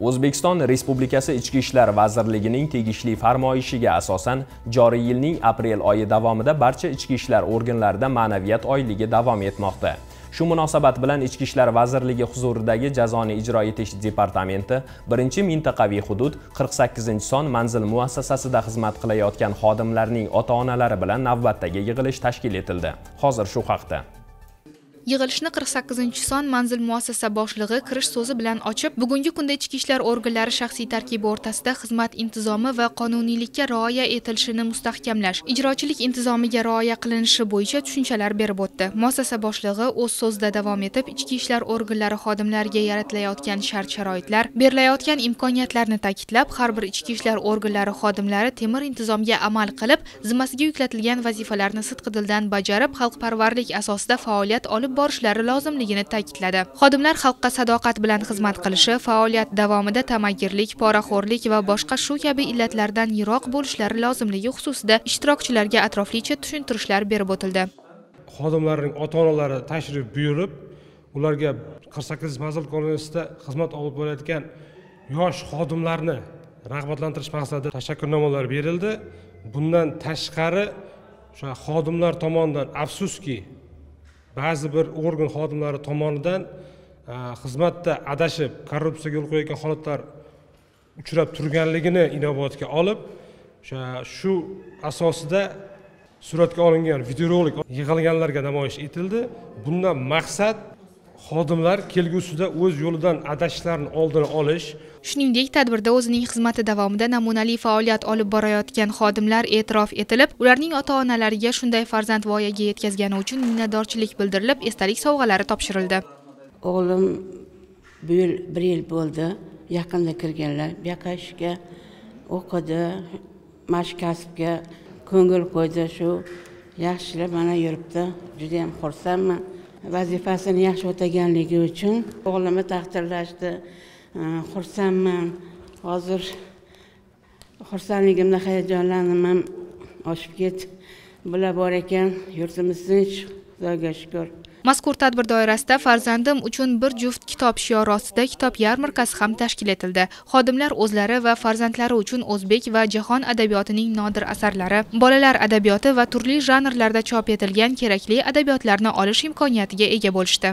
O'zbekiston Respublikasi Ichki ishlar vazirligining tegishli farmoyishiga asosan joriy yilning aprel oyi davomida barcha ichki ishlar organlarida ma'naviyat oyligi davom etmoqda. Shu munosabat bilan Ichki ishlar vazirligi huzuridagi jazoni ijro etish departamenti 1-mintaqaviy hudud 48-son manzil muassasasida xizmat qilayotgan xodimlarning ota-onalari bilan navbatdagi yig'ilish tashkil etildi. Hozir shu haqda. Yig'ilishni 48-son manzil muassasa boshlig'i kirish so'zi bilan ochib, bugungi kunda ichki ishlar organlari shaxsiy tarkibi o'rtasida xizmat intizomi va qonuniylikka rioya etilishini mustahkamlash, ijrochilik intizomiga rioya qilinishi bo'yicha tushunchalar berib o'tdi. Muassasa boshlig'i o'z so'zida davom etib, ichki ishlar organlari xodimlariga yaratilayotgan shart-sharoitlar, berilayotgan imkoniyatlarni ta'kidlab, har bir ichki ishlar organlari xodimlari temir intizomga amal qilib, zimmasiga yuklatilgan vazifalarni sidqidildan bajarib, xalqparvarlik asosida faoliyat olib borishlari lozimligini ta'kidladi. Xodimlar xalqqa sadoqat bilan xizmat qilishi, faoliyat davomida ta'magirlik, poraxo'rlik va boshqa shu kabi illatlardan yiroq bo'lishlari lozimligi xususida ishtirokchilarga atroflicha tushuntirishlar berib o'tildi. Xodimlarning ota-onalari tashrif buyurib, ularga 48 manzil koloniyasida xizmat olib borayotgan yosh xodimlarni rag'batlantirish maqsadida tashakkurnomalar berildi. Bundan tashqari o'sha xodimlar tomonidan afsuski ba'zi bir organ xodimlari tomonidan xizmatda adashib korrupsiyaga yo'l qo'yayotgan holatlar uchrab turganligini inobatga olib, o'sha shu asosida suratga olingan videorolik yig'ilganlarga namoyish etildi. Bundan maqsad xodimlar kelgusida o'z yo'lidan adashishlarini oldini olish. Shuningdek, tadbirda o'zining xizmati davomida namunali faoliyat olib borayotgan xodimlar e'tirof etilib, ularning ota-onalariga shunday farzand voyaga yetkazgani uchun minnatdorchilik bildirilib, esdalik sovg'alari topshirildi. O'g'lim bu yil 1 yil bo'ldi, yaqinda kirganlar. Bu yoqqa ishga o'qidi, mana shu kasbga ko'ngil qo'ydi, shu yaxshilab mana yuribdi. Juda ham xursandman. Vazifasini yaxshi o'taganligi uchun o'g'limni taqdirlashdi. Xursandman. Hozir xursandligimdan hayajonlandim, oshib ketdi. Bular bor ekan, yurtimiz tinch, Xudoga shukr. Mazkur tadbir doirasida farzandim uchun bir juft kitob shiori ostida kitob yarmarkasi ham tashkil etildi. Xodimlar o'zlari va farzandlari uchun o'zbek va jahon adabiyotining nodir asarlari, bolalar adabiyoti va turli janrlarda chop etilgan kerakli adabiyotlarni olish imkoniyatiga ega bo'lishdi.